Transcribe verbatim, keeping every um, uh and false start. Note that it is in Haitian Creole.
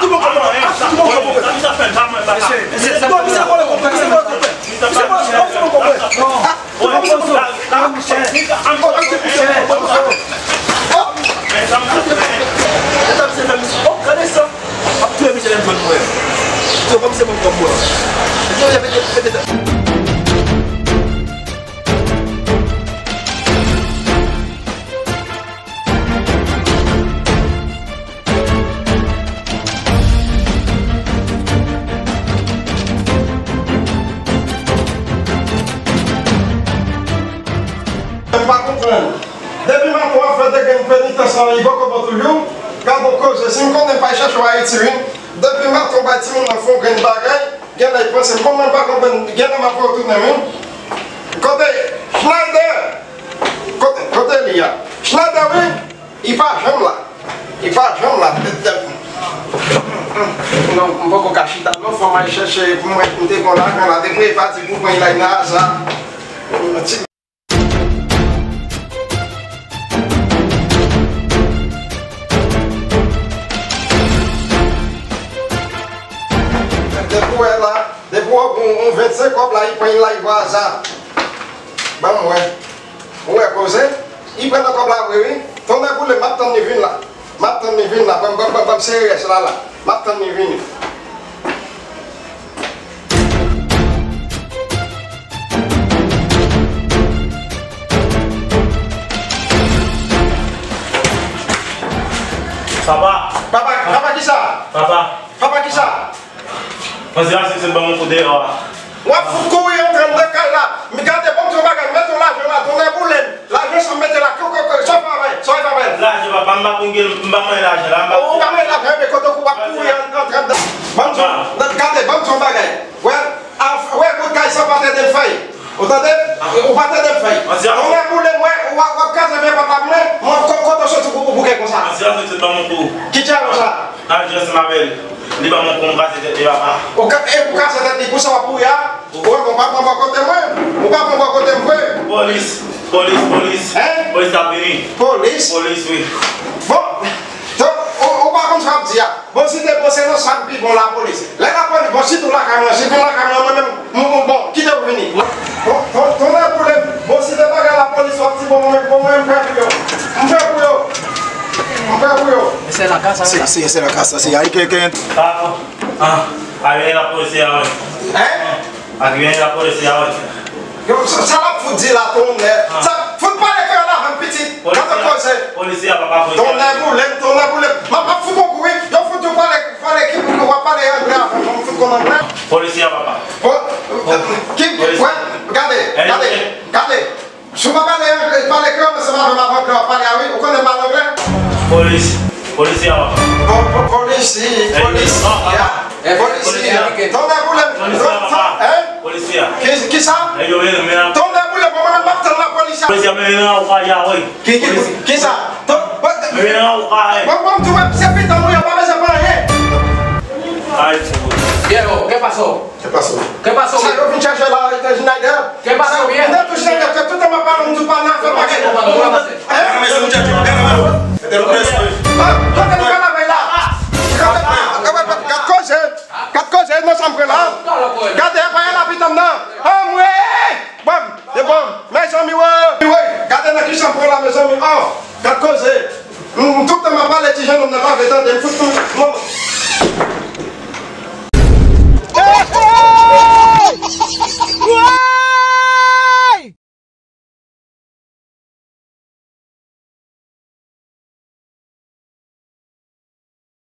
Tout moun konprann. Tout moun konprann. Mesye, mesye, non, misye vòlè konprann, misye vòlè konprann. Misye vòlè, misye vòlè konprann. M pa konprann. Depi maten w ap fè de grenn penitans lan, li poko bon toujou. Gad on koze, si m konnen m pral chèche w Ayiti, wi. Depi maten w bay timoun nan fè on grenn bagay, genlè l panse m, kòman m pa konprann, genlè m ap retounen, wi. Kote Schneider? Kote, kote li a? Schneider, wi. Li pa janm la. Li pa janm la. Non, m poko ka chita non, fò m al chèche pou mwen, m te gon lajan la, depi m pati pou pran l la nan aza. Depi w wè la, depi w wè yon, yon vennsenk kòb la, li pran l la, li pran aza. Ban m wè. Ou wè koze? Li pran nan kòb la vre, wi. Tonnè boule, m ap tann li vin la. M ap tann li vin la. Ban m, ban m, ban m, ban m sere rès la la. M ap tann li vini. Papa. Papa, papa, kisa? Papa. Papa, kisa? Manzè a sot ban m yon kou deyò a. W ap fout kouri antre anndan kay la. M gade, ban m di yon bagay, m mete yon lajan la, tonnè boule m. Lajan sa m mete la, ko, ko, ko, sa w fè avè l? Sa w fè avè l? Lajan, papa, m pa konn gen, m pa manyen lajan la, m pa. Ou pa manyen lajan, men kote w ap kouri an-, antre anndan. Ban m di w, gade, ban m di yon bagay. Wè, a, wè, bout kay sa pa t ede m fè. Ou tande? Ou pa t ede m fè. Tonnè boule m, wè, w ap, w ap kraze men papa mwen, mwen, ko-, kote w soti pou, pou gen konsa? Ki djab sa? Al di ansanm avè l. Li ban m yon kou, m kraze tèt li, papa. Ou ka, e, ou kraze tèt li, pou sa w ap kouri a? Ou wè, ou pa pran bò kote mwen. Ou pa pran bò kote m vre. Polis, polis, polis. Hein? Polis ap vini. Polis? Polis, wi. Bon, donk, ou, ou pa konn sa w ap di a. Bon, si te bon, se nan sa k pi bon lapolis. Lè lapolis, bon, sitou lakay mwen, si vin lakay mwen, mwen menm, m, m, bon, kite w vini. Bon, bon, tonnè boule m. Bon, si te bagay lapolis, w ap di, bon, mwen, bon, mwen, m prè pou yo. M prè pou yo. M prè pou yo. Ese la casa, se, se, ese la casa, se ahí que, que... Ah, ah, ahí viene la policía, ven. Hein? Aquí viene la policía, ven. Yo, sa, sa l ap fout di la, tonnè? Sa, fout pale kreyòl avè m, pitit. Gade koze. Polisye a, papa, polisye a. Tonnè boule m, tonnè boule m. M ap, m ap fout yon kou, wi. Yo fout di w pale, pale ki, w ap pale anglè avè m, m fout konn anglè. Polisye a, papa. Po-, ki, ki, wè, gade, gade, gade. Si w pa pale anglè, pale kreyòl ansanm avè m, avè anglè w ap pale a, wi. Ou konnen m pale anglè? Polis, polisye a, papa. Po-, po-, polisi, polisi a. Polisye a. Tonnè boule m. Polisye a, papa. Hein? Polisye a. Ki, ki sa? Nèg yo vin, men la. Tonnè boule m, mwen menm m ap tann lapolis a. Polisye a, men la, ou pa ya, wi. Ki, ki, ki sa? Ton-, men la, ou pa ya. Bon, bon, tou, se pitit mwen, yo pa bezwen fè anyen. Ay, pou. Pierrot, ke paso? Ke paso? Ke paso? Sa yo vin chèche la, Schneider? Ke paso, bien? Nan tou Schneider, ke tout tan m ap pale, m di w pa nan afè bagay. Hein? Gade nou ka lave la. Gade, gade, gade, gade koze. Gad koze, non, sa m pran la. Gade, pa gen lapitan m nan. Anmwey! Bon, e bon, mezanmi, wo. Wi, gade nan kisa m pran la, mezanmi. Oh, gad koze. M, m, tout tan m ap pale, ti jennonm nan pa vle tande, m fout tou. Bon,